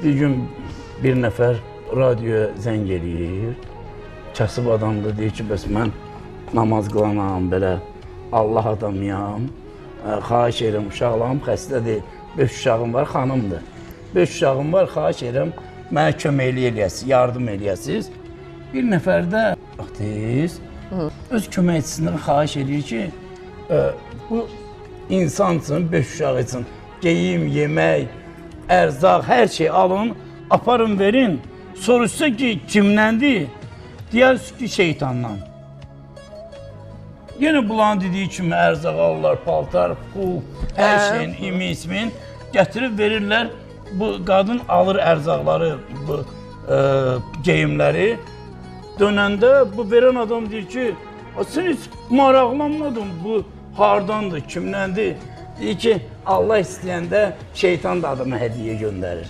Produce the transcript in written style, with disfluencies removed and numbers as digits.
Bir gün bir nəfər radioya zəng eləyir. Kasıb adamdır, deyir ki, bəs mən namaz qılanam, belə Allah adamıyam. Xahiş edirəm, uşaqlarım xəstədir. 5 uşağım var, xanımdır. 5 uşağım var, xahiş edirəm, mənə köməklik eləyəsiniz, yardım eləyəsiniz. Bir nəfər də ateist öz köməkçisindən xahiş eləyir ki, bu insan üçün, 5 uşaq üçün geyim, yemək, ərzaq, hər şey alın, aparın, verin. Soruşsa ki, kimdəndir? Deyərsiniz ki, şeytandan. Yenə bunların dediyi kimi ərzaq alırlar, paltar, pul, hər şeyin, imi, ismin gətirib verirlər. Bu qadın alır ərzaqları, bu geyimləri. Dönəndə bu verən adam deyir ki, sən heç maraqlanmadın, bu hardandır, kimdəndir? Deyir ki, Allah istəyəndə şeytan da adama hədiyyə göndərir.